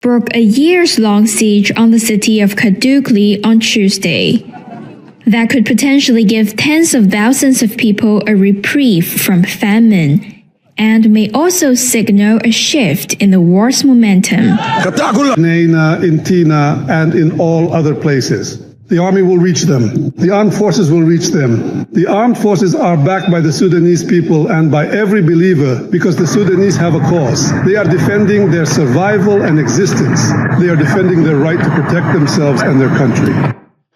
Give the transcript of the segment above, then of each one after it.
broke a years long siege on the city of Kadugli on Tuesday. That could potentially give tens of thousands of people a reprieve from famine and may also signal a shift in the war's momentum. Nena, in Tina, and in all other places. The army will reach them. The armed forces will reach them. The armed forces are backed by the Sudanese people and by every believer because the Sudanese have a cause. They are defending their survival and existence. They are defending their right to protect themselves and their country.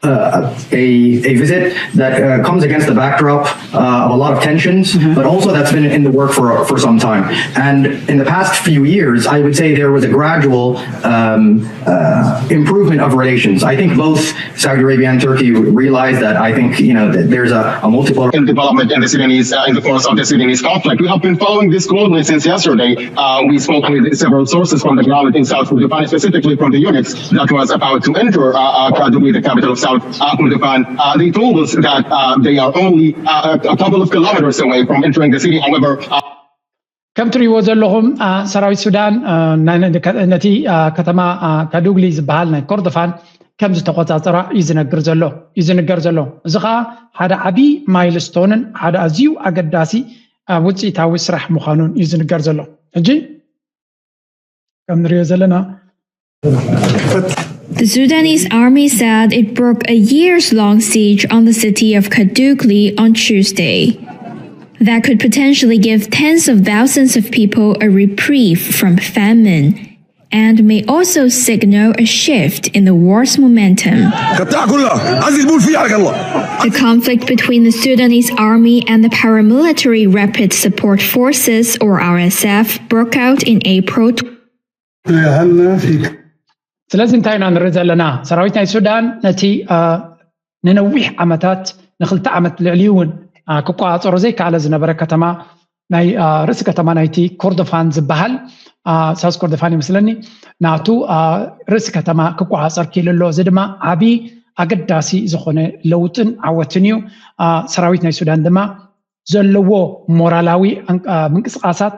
Uh, a, a visit that uh, comes against the backdrop uh, of a lot of tensions, but also that's been in the work for, for some time. And in the past few years, I would say there was a gradual um, uh, improvement of relations. I think both Saudi Arabia and Turkey realize that. I think you know that there's a, a multiple in development in the Sudanese, uh, in the course of the Sudanese conflict. We have been following this closely since yesterday. Uh, we spoke with several sources from the ground in South Kordofan, specifically from the units that was about to enter uh, uh, Kadugli, the capital of South uh, Kordofan. Uh, they told us that uh, they are only uh, a couple of kilometers away from entering the city. However, uh, ከም ትሪእዎ ዘለኹም ሰራዊት ሱዳን ነቲ ከተማ ካዱግሊ ዝበሃል ናይ ኮርዶፋን ከም ዝተቆፃፀራ እዩ ዝነግር ዘሎ እዩ ዝንገር ዘሎ። እዚ ከዓ ሓደ ዓብዪ ማይልስቶንን ሓደ ኣዝዩ ኣገዳሲ ውፅኢታዊ ስራሕ ምዃኑን እዩ ዝንገር ዘሎ። ሕጂ ከም ንሪኦ ዘለና The Sudanese army said it broke a years long siege on the city of Kadugli on Tuesday. That could potentially give tens of thousands of people a reprieve from famine and may also signal a shift in the war's momentum. The conflict between the Sudanese army and the paramilitary Rapid Support Forces, or R S F, broke out in April. ስለዚ እንታይ ኢና ንርኢ ዘለና? ሰራዊት ናይ ሱዳን ነቲ ንነዊሕ ዓመታት ንክልተ ዓመት ልዕሊ እውን ክቆፃፀሮ ዘይከኣለ ዝነበረ ከተማ ናይ ርእሲ ከተማ ናይቲ ኮርዶፋን ዝበሃል ሳውስ ኮርዶፋን ይመስለኒ ናቱ ርእሲ ከተማ ክቆፃፀር ክኢሉ ኣሎ። እዚ ድማ ዓብዪ ኣገዳሲ ዝኾነ ለውጥን ዓወትን እዩ። ሰራዊት ናይ ሱዳን ድማ ዘለዎ ሞራላዊ ምንቅስቃሳት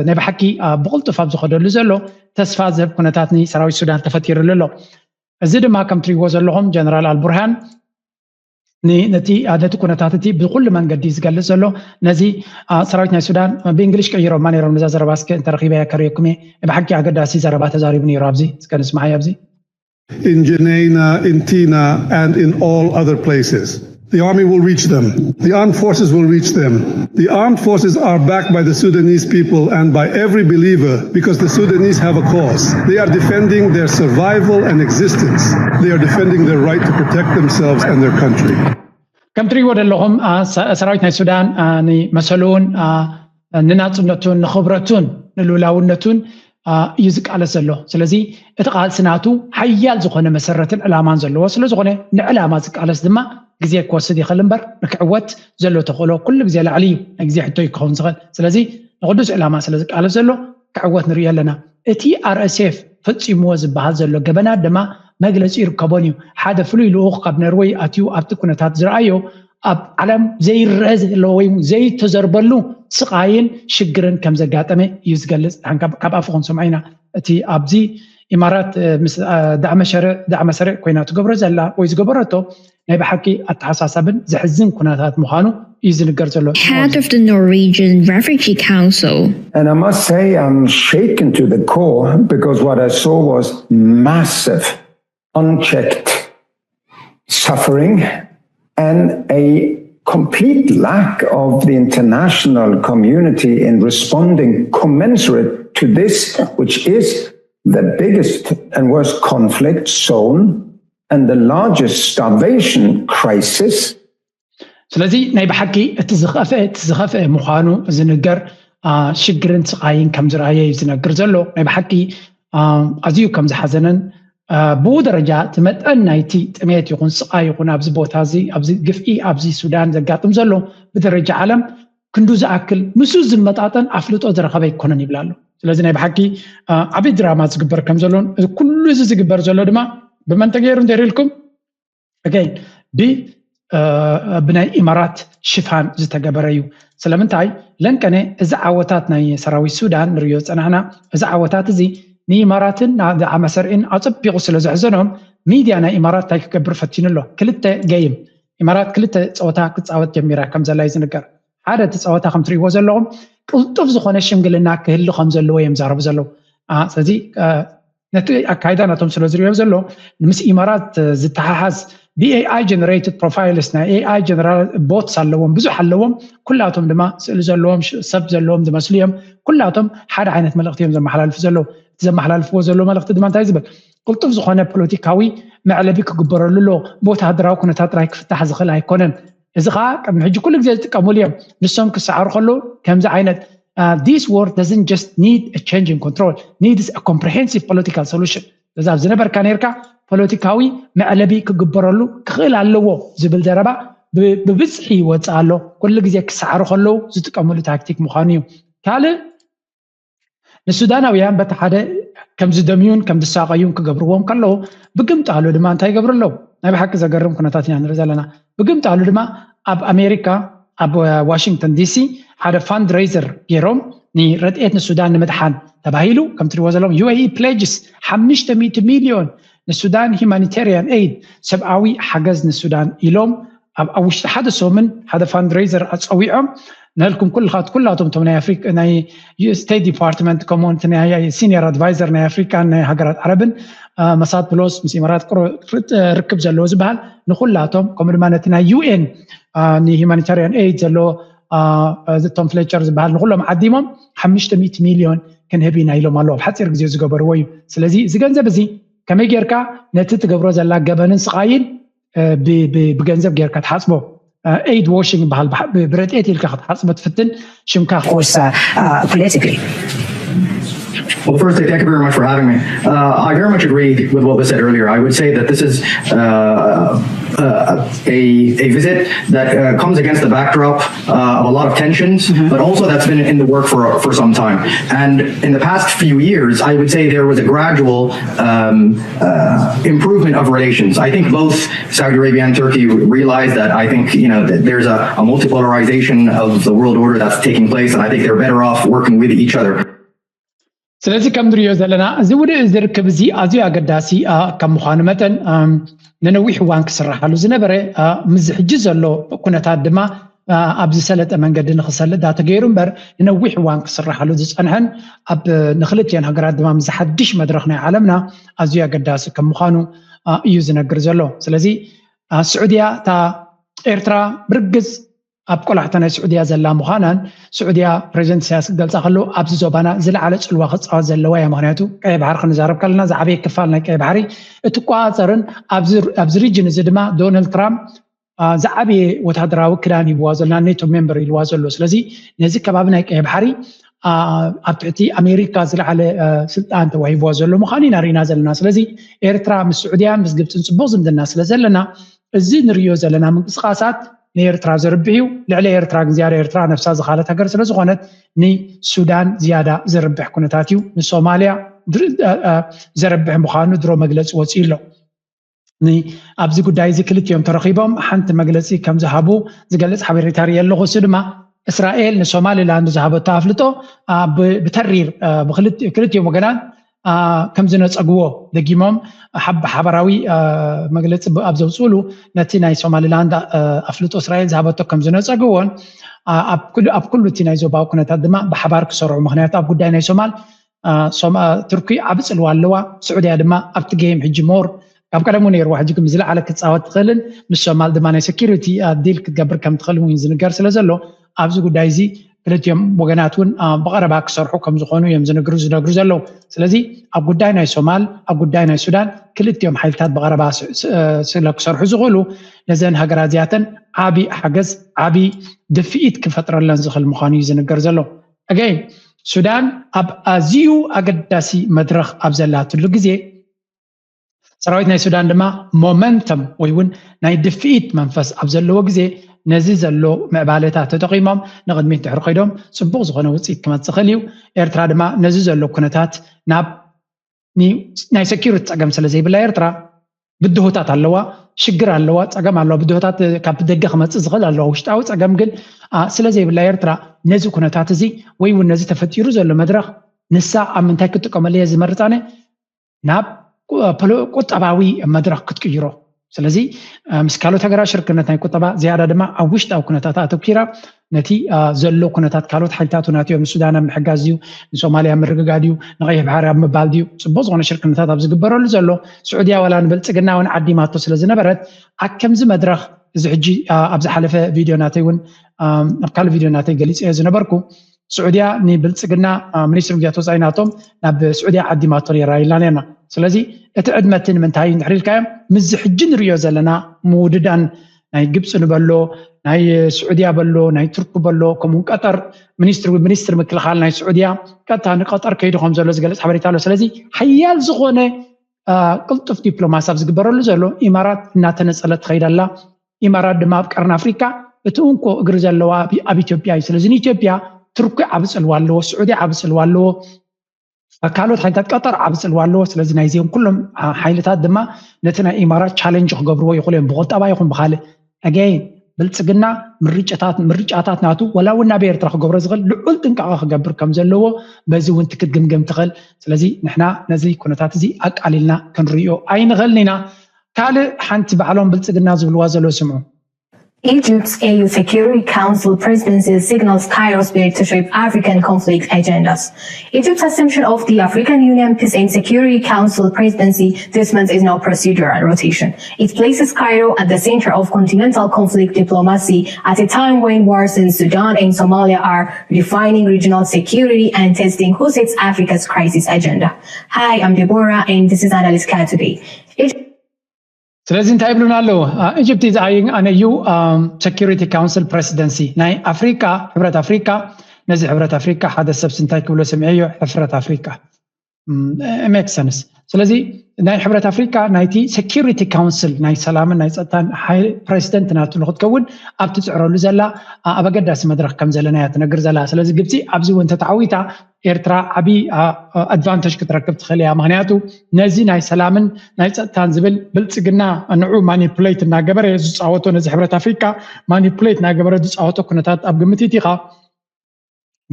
ናይ ብሓቂ ብቕልጡፍ ኣብ ዝኸደሉ ዘሎ ተስፋ ዝህብ ኩነታት ንሰራዊት ሱዳን ተፈጢሩሉ ኣሎ። እዚ ድማ ከም ትሪእዎ ዘለኹም ጀነራል ኣልቡርሃን ነቲ ኩነታት እቲ ብኩሉ መንገዲ ዝገልጽ ዘሎ ነዚ ሰራዊት ናይ ሱዳን ብእንግሊሽ ቀይሮማ ነይሮም ነዛ ዘረባ እስከ እንተረኺበያ ከርእየኩም እየ። ብሓቂ ኣገዳሲ ዘረባ ተዛሪቡ ነይሩ ኣብዚ እስከ ንስማዓይ ኣብዚ In Geneina, in Tina, and in all other places. The army will reach them. The armed forces will reach them. The armed forces are backed by the Sudanese people and by every believer because the Sudanese have a cause. They are defending their survival and existence. They are defending their right to protect themselves and their country. ከም ትሪእዎ ዘለኹም ሰራዊት ናይ ሱዳን ንመሰሉን ንናፅነቱን ንኽብረቱን ንልኡላውነቱን እዩ ዝቃለስ ዘሎ። ስለዚ እቲ ቃልሲ ናቱ ሓያል ዝኾነ መሰረትን ዕላማን ዘለዎ ስለዝኾነ ንዕላማ ዝቃለስ ድማ ግዜ ክወስድ ይኽእል እምበር ንክዕወት ዘሎ ተኽእሎ ኩሉ ግዜ ላዕሊ እዩ። ናይ ግዜ ሕቶ እዩ ክኸውን ዝኽእል። ስለዚ ንቅዱስ ዕላማ ስለ ዝቃለስ ዘሎ ክዕወት ንሪኦ ኣለና። እቲ ኣርኤስኤፍ ፈፂምዎ ዝበሃል ዘሎ ገበናት ድማ መግለፂ ይርከቦን እዩ። ሓደ ፍሉይ ልኡኽ ካብ ነርወይ ኣትዩ ኣብቲ ኩነታት ዝረኣዮ ኣብ ዓለም ዘይረአ ዘሎ ወይ ዘይተዘርበሉ ስቓይን ሽግርን ከም ዘጋጠመ እዩ ዝገልፅ። ካብ ኣፉ ክንሰምዖ ኢና። እቲ ኣብዚ ኢማራት ምስ ዳዕመ ሸርዕ ኮይና ትገብሮ ዘላ ወይ ዝገበረቶ ናይ ብሓቂ ኣተሓሳሰብን ዘሕዝን ኩነታት ምዃኑ እዩ ዝንገር ዘሎ። Head of the Norwegian Refugee Council. And I must say I'm shaken to the core because what I saw was massive, unchecked suffering and a complete lack of the international community in responding commensurate to this, which is the biggest and worst conflict zone and the largest starvation crisis. ስለዚ ናይ ብሓቂ እቲ ዝኸፍአ እቲ ዝኸፍአ ምዃኑ ዝንገር ሽግርን ስቓይን ከም ዝረኣየ እዩ ዝነግር ዘሎ። ናይ ብሓቂ ኣዝዩ ከም ዝሓዘነን ብኡ ደረጃ እቲ መጠን ናይቲ ጥሜት ይኹን ስቓይ ይኹን ኣብዚ ቦታ እዚ ኣብዚ ግፍዒ ኣብዚ ሱዳን ዘጋጥም ዘሎ ብደረጃ ዓለም ክንዱ ዝኣክል ምስ ዝመጣጠን ኣፍልጦ ዝረኸበ ኣይኮነን ይብል ኣሎ። ስለዚ ናይ ብሓቂ ዓብዪ ድራማ ዝግበር ከም ዘሎን ኩሉ እዚ ዝግበር ዘሎ ድማ ብመን ተገይሩ እንተሪልኩም again ብናይ ኢማራት ሽፋን ዝተገበረ እዩ። ስለምንታይ ለንቀነ እዚ ዓወታት ናይ ሰራዊት ሱዳን ንሪኦ ዝፀናሕና እዚ ዓወታት እዚ ንኢማራትን ንዓመሰርዒን ኣፀቢቑ ስለ ዘሕዘኖም፣ ሚድያ ናይ ኢማራት እንታይ ክገብር ፈቲኑ ኣሎ? ክልተ ገይም፣ ኢማራት ክልተ ፀወታ ክፃወት ጀሚራ ከም ዘላ እዩ ዝንገር። ሓደ እቲ ፀወታ ከም ትሪእዎ ዘለኹም ቅልጡፍ ዝኾነ ሽምግልና ክህሉ ከም ዘለዎ እዮም ዛረቡ ዘለዉ። ስለዚ ነቲ ኣካይዳ ናቶም ስለ ዝሪኦ ዘሎ ምስ ኢማራት ዝተሓሓዝ ብኤኣይ generated profiles ናይ ኤኣይ general bots ኣለዎም፣ ብዙሕ ኣለዎም። ኩላቶም ድማ ስእሊ ዘለዎም ሰብ ዘለዎም ዝመስሉ እዮም። ኩላቶም ሓደ ዓይነት መልእኽቲ እዮም ዘመሓላልፉ ዘለዉ። እቲ ዘመሓላልፍዎ ዘለዉ መልእኽቲ ድማ እንታይ ዝብል? ቅልጡፍ ዝኾነ ፖለቲካዊ መዕለቢ ክግበረሉ ኣሎ። ብወተሃደራዊ ኩነታት ጥራይ ክፍታሕ ዝኽእል ኣይኮነን። እዚ ከዓ ቅድሚ ሕጂ ኩሉ ግዜ ዝጥቀሙሉ እዮም። ንሶም ክሰዓሩ ከለዉ ከምዚ ዓይነት this war doesn't just need a change in control, needs a comprehensive political solution። እዚ ኣብ ዝነበርካ ነርካ ፖለቲካዊ መዕለቢ ክግበረሉ ክኽእል ኣለዎ ዝብል ዘረባ ብብዝሒ ይወፅእ ኣሎ። ኩሉ ግዜ ክሰዓሩ ከለዉ ዝጥቀሙሉ ታክቲክ ምዃኑ እዩ። ካልእ ንሱዳናውያን በቲ ሓደ ከም ዝደምዩን ከም ዝሳቐዩን ክገብርዎም ከለዉ ብግምጣሉ ድማ እንታይ ይገብሩ ኣለዉ? ናይ ብሓቂ ዘገርም ኩነታት ኢና ንርኢ ዘለና። ብግምጣሉ ድማ ኣብ ኣሜሪካ ኣብ ዋሽንግተን ዲሲ ሓደ fundraiser ገይሮም ንረድኤት ንሱዳን ንምድሓን ተባሂሉ ከም ትሪእዎ ዘለኹም UAE pledges ሓሙሽተ ሚእቲ ሚልዮን ንሱዳን humanitarian aid ሰብኣዊ ሓገዝ ንሱዳን ኢሎም ኣብ ውሽጢ ሓደ ሰሙን ሓደ fundraiser ኣፀዊዖም ንልኩም ኩልኻት ኩላቶም ቶም ናይ ኣፍሪካ ናይ ስቴት ዲፓርትመንት ከምኡውን ናይ ሲኒየር ኣድቫይዘር ናይ ኣፍሪካን ናይ ሃገራት ዓረብን መሳት ብሎስ ምስ ኢማራት ርክብ ዘለዎ ዝበሃል ንኩላቶም ከምኡ ድማ ነቲ ናይ UN ንሁማኒታሪያን ኤድ ዘሎ ቶም ፍሌቸር ዝበሃል ንኩሎም ዓዲሞም ሓሙሽተ ሚእቲ ሚልዮን ክንህብ ኢና ኢሎም ኣለዉ ኣብ ሓፂር ግዜ ዝገበርዎ እዩ። ስለዚ እዚ ገንዘብ እዚ ከመይ ጌርካ ነቲ ትገብሮ ዘላ ገበንን ስቃይን ብገንዘብ ጌርካ ትሓፅቦ aid washing ይበሃል ብረድኤት ኢልካ ክትሓፅቦ ትፍትን ሽምካ course uh, uh, politically. Well, first, thank you very much for having me. Uh, I very much agree with what was said earlier. I would say that this is uh, uh, a, a visit that uh, comes against the backdrop uh, of a lot of tensions, but also that's been in the work for, for some time. And in the past few years, I would say there was a gradual um, uh, improvement of relations. I think both Saudi Arabia and Turkey realize that. I think, you know, that there's a, a multipolarization of the world order that's taking place, and I think they're better off working with each other. ስለዚ ከም ንሪኦ ዘለና እዚ ውድእ እዚ ርክብ እዚ ኣዝዩ ኣገዳሲ ከም ምዃኑ መጠን ንነዊሕ እዋን ክስራሓሉ ዝነበረ ምስ ሕጂ ዘሎ ኩነታት ድማ ኣብ ዝሰለጠ መንገዲ ንክሰልጥ ዳተገይሩ እምበር ንነዊሕ እዋን ክስራሓሉ ዝፀንሐን ኣብ ንክልቲኦን ሃገራት ድማ ምስ ሓድሽ መድረክ ናይ ዓለምና ኣዝዩ ኣገዳሲ ከም ምዃኑ እዩ ዝነግር ዘሎ። ስለዚ ስዑድያ እታ ኤርትራ ብርግፅ ኣብ ቆላሕታ ናይ ስዑድያ ዘላ ምዃናን ስዑድያ ፕሬዚደንት ኢሳያስ ክገልፃ ከለዉ ኣብዚ ዞባና ዝለዓለ ፅልዋ ክፃወት ዘለዋ እያ። ምክንያቱ ቀይ ባሕሪ ክንዛረብ ከለና ዝዓበየ ክፋል ናይ ቀይ ባሕሪ እትቆፃፀርን ኣብዚ ሪጅን እዚ ድማ ዶናልድ ትራምፕ ዝዓበየ ወታደራዊ ክዳን ሂብዋ ዘሎ ናይ ኔቶ ሜምበር ኢልዋ ዘሎ። ስለዚ ነዚ ከባቢ ናይ ቀይ ባሕሪ ኣብ ትሕቲ ኣሜሪካ ዝለዓለ ስልጣን ተዋሂብዋ ዘሎ ምዃኑ ኢና ርኢና ዘለና። ስለዚ ኤርትራ ምስ ስዑድያን ምስ ግብፅን ፅቡቅ ዝምድና ስለ ዘለና እዚ ንሪኦ ዘለና ምንቅስቃሳት ንኤርትራ ዘርብሕ እዩ። ልዕሊ ኤርትራ ግን ዝያዳ ኤርትራ ነብሳ ዝኻለት ሃገር ስለ ዝኾነት ንሱዳን ዝያዳ ዘርብሕ ኩነታት እዩ። ንሶማልያ ዘርብሕ ምዃኑ ድሮ መግለፂ ወፂኡ ኣሎ። ኣብዚ ጉዳይ እዚ ክልቲኦም ተረኺቦም ሓንቲ መግለፂ ከም ዝሃቡ ዝገልፅ ሓበሬታ ርኢ ኣለኹ። እሱ ድማ እስራኤል ንሶማሊላንድ ዝሃበቶ ኣፍልጦ ብተሪር ክልቲኦም ወገናት ከም ዝነፀግዎ ደጊሞም ሓበራዊ መግለፂ ኣብ ዘውፅእሉ ነቲ ናይ ሶማሊላንድ ኣፍልጦ እስራኤል ዝሃበቶ ከም ዝነፀግዎን ኣብ ኩሉ እቲ ናይ ዞባዊ ኩነታት ድማ ብሓባር ክሰርሑ ምክንያቱ ኣብ ጉዳይ ናይ ሶማል ቱርኪ ዓብ ፅልዋ ኣለዋ። ስዑድያ ድማ ኣብቲ ጌም ሕጂ ሞር ካብ ቀደሙ ነይርዋ ሕጂ ግን ብዝለዓለ ክፃወት ትኽእልን ምስ ሶማል ድማ ናይ ሴኪሪቲ ዲል ክትገብር ከም ትኽእል እውን ዝንገር ስለ ዘሎ ኣብዚ ጉዳይ እዚ ክልቲኦም ወገናት እውን ብቐረባ ክሰርሑ ከም ዝኾኑ እዮም ዝነግሩ ዝነግሩ ዘለዉ። ስለዚ ኣብ ጉዳይ ናይ ሶማል ኣብ ጉዳይ ናይ ሱዳን ክልቲኦም ሓይልታት ብቐረባ ስለ ክሰርሑ ዝኽእሉ ነዘን ሃገራት እዚኣተን ዓብዪ ሓገዝ ዓብዪ ድፍኢት ክፈጥረለን ዝኽእል ምዃኑ እዩ ዝንገር ዘሎ። ኣገይን ሱዳን ኣብ ኣዝዩ ኣገዳሲ መድረኽ ኣብ ዘላትሉ ግዜ ሰራዊት ናይ ሱዳን ድማ ሞመንተም ወይ እውን ናይ ድፍኢት መንፈስ ኣብ ዘለዎ ግዜ ነዚ ዘሎ ምዕባለታት ተጠቒሞም ንቕድሚት ድሕሪ ከይዶም ፅቡቕ ዝኾነ ውፅኢት ክመፅእ ይኽእል እዩ። ኤርትራ ድማ ነዚ ዘሎ ኩነታት ናብ ናይ ሴኪሪቲ ፀገም ስለ ዘይብላ ኤርትራ ብድሆታት ኣለዋ፣ ሽግር ኣለዋ፣ ፀገም ኣለዋ፣ ብድሆታት ካብ ደገ ክመፅእ ዝኽእል ኣለዋ። ውሽጣዊ ፀገም ግን ስለ ዘይብላ ኤርትራ ነዚ ኩነታት እዚ ወይ እውን ነዚ ተፈጢሩ ዘሎ መድረኽ ንሳ ኣብ ምንታይ ክትጥቀመሉ እየ ዝመርፅ ኣነ? ናብ ቁጠባዊ መድረክ ክትቅይሮ። ስለዚ ምስ ካልኦት ሃገራት ሽርክነት ናይ ቁጠባ ዝያዳ ድማ ኣብ ውሽጣዊ ኩነታት ኣተኪራ ነቲ ዘሎ ኩነታት ካልኦት ሓይልታት ናትዮም ንሱዳን ኣብ ምሕጋዝ ድዩ፣ ንሶማልያ ምርግጋእ ድዩ፣ ንቀይሕ ባሕሪ ኣብ ምባል ድዩ፣ ፅቡቅ ዝኾነ ሽርክነታት ኣብ ዝግበረሉ ዘሎ ስዑድያ ዋላ ንብልፅግና እውን ዓዲማቶ ስለ ዝነበረት ኣብ ከምዚ መድረክ እዚ ሕጂ ኣብ ዝሓለፈ ቪድዮ ናተይ እውን ኣብ ካልእ ቪድዮ ናተይ ገሊፀዮ ዝነበርኩ ስዑድያ ንብልፅግና ሚኒስትሪ ጉዳያት ወፃኢ ናቶም ናብ ስዑድያ ዓዲማቶ ነራ ኢልና ነርና። ስለዚ እቲ ዕድመ እቲ ንምንታይ እንድሕር ኢልካዮም ምስዚ ሕጂ ንሪኦ ዘለና ምውድዳን ናይ ግብፂ ንበሎ ናይ ስዑድያ በሎ ናይ ቱርኪ በሎ ከምኡ ቀጠር ሚኒስትሪ ሚኒስትሪ ምክልኻል ናይ ስዑድያ ቀጥታ ንቀጠር ከይዱ ከም ዘሎ ዝገልፅ ሓበሬታ ኣሎ። ስለዚ ሓያል ዝኾነ ቅልጡፍ ዲፕሎማሲ ኣብ ዝግበረሉ ዘሎ ኢማራት እናተነፀለት ትኸይድ ኣላ። ኢማራት ድማ ኣብ ቀርኒ ኣፍሪካ እቲ እንኮ እግሪ ዘለዋ ኣብ ኢትዮጵያ እዩ። ስለዚ ንኢትዮጵያ ቱርኪ ዓቢ ፅልዋ ኣለዎ፣ ስዑዲ ዓቢ ፅልዋ ኣለዎ፣ ካልኦት ሓይልታት ቀጠር ዓቢ ፅልዋ ኣለዎ። ስለዚ ናይዚኦም ኩሎም ሓይልታት ድማ ነቲ ናይ ኢማራት ቻለንጅ ክገብርዎ ይኽእሉ እዮም ብቁጠባ ይኹን ብካልእ። ኣገይን ብልፅግና ምርጫታት ምርጫታት ናቱ ወላ እውን ናብ ኤርትራ ክገብሮ ዝኽእል ልዑል ጥንቃቐ ክገብር ከም ዘለዎ በዚ እውን ክትግምገም ትኽእል። ስለዚ ንሕና ነዚ ኩነታት እዚ ኣቃሊልና ክንሪኦ ኣይንኽእልን ኢና። ካልእ ሓንቲ ባዕሎም ብልፅግና ዝብልዋ ዘሎ ስምዑ። Egypt's A U Security Council presidency signals Cairo's bid to shape African conflict agendas. Egypt's assumption of the African Union Peace and Security Council presidency this month is no procedural rotation. It places Cairo at the center of continental conflict diplomacy at a time when wars in Sudan and Somalia are redefining regional security and testing who sets Africa's crisis agenda. Hi, I'm Deborah, and this is Analyst Cat Today. ስለዚ እንታይ ይብሉና ኣለዉ? ኢጅፕት ኢዝ ኣይንግ ኣን ኤ ዩ ሰኪሪቲ ካውንስል ፕረሲደንሲ ናይ ኣፍሪካ፣ ሕብረት ኣፍሪካ። ነዚ ሕብረት ኣፍሪካ ሓደ ሰብሲ እንታይ ክብሎ ሰሚዐዮ? ሕፍረት ኣፍሪካ። ሜክ ሰንስ። ስለዚ ናይ ሕብረት ኣፍሪካ ናይቲ ሰኪሪቲ ካውንስል ናይ ሰላምን ናይ ፀጥታን ሓይሊ ፕረሲደንት ናቱ ንክትከውን ኣብ ትፅዕረሉ ዘላ ኣብ ኣገዳሲ መድረክ ከም ዘለና እያ ትነግር ዘላ። ስለዚ ግብፂ ኣብዚ እውን ተተዓዊታ ኤርትራ ዓብዪ ኣድቫንተጅ ክትረክብ ትኽእል እያ። ምክንያቱ ነዚ ናይ ሰላምን ናይ ፀጥታን ዝብል ብልፅግና ንዑ ማኒፕሌት እናገበረ ዝፃወቶ፣ ነዚ ሕብረት ኣፍሪካ ማኒፕሌት እናገበረ ዝፃወቶ ኩነታት ኣብ ግምት ይእቲኻ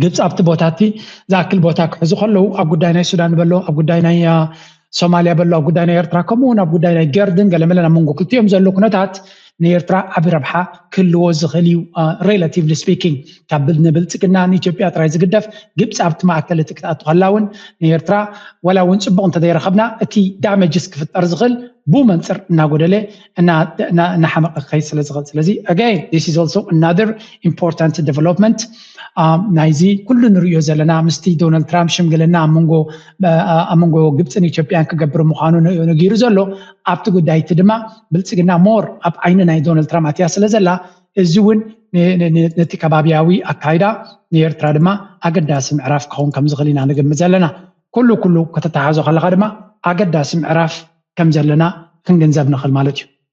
ግብፂ ኣብቲ ቦታ እቲ ዝኣክል ቦታ ክሕዙ ከለዉ ኣብ ጉዳይ ናይ ሱዳን በሎ፣ ኣብ ጉዳይ ናይ ሶማልያ በሎ፣ ኣብ ጉዳይ ናይ ኤርትራ ከምኡ እውን ኣብ ጉዳይ ናይ ገርድን ገለመለን ኣብ መንጎ ክልቲኦም ዘሎ ኩነታት ንኤርትራ ዓቢ ረብሓ ክህልዎ ዝኽእል እዩ። ሬላቲቭሊ ስፒኪንግ ካብ ንብልፅግና ንኢትዮጵያ ጥራይ ዝግደፍ ግብፂ ኣብቲ ማእከል እቲ ክትኣቱ ከላ እውን ንኤርትራ ወላ እውን ፅቡቅ እንተዘይረኸብና እቲ ዳመጅስ ክፍጠር ዝኽእል ብኡ መንፅር እናጎደለ እናሓመቀ ክኸይድ ስለ ዝኽእል። ስለዚ again this is also another important development ናይዚ ኩሉ ንሪኦ ዘለና ምስቲ ዶናልድ ትራምፕ ሽምግልና ኣብ መንጎ ግብፅን ኢትዮጵያን ክገብር ምዃኑ ነጊሩ ዘሎ ኣብቲ ጉዳይ እቲ ድማ ብልፅግና ሞር ኣብ ዓይኒ ናይ ዶናልድ ትራምፕ ኣትያ ስለ ዘላ እዚ እውን ነቲ ከባቢያዊ ኣካይዳ ንኤርትራ ድማ ኣገዳሲ ምዕራፍ ክኸውን ከም ዝኽእል ኢና ንግምት ዘለና። ኩሉ ኩሉ ከተተሓዞ ከለካ ድማ ኣገዳሲ ምዕራፍ ከም ዘለና ክንግንዘብ ንኽእል ማለት እዩ።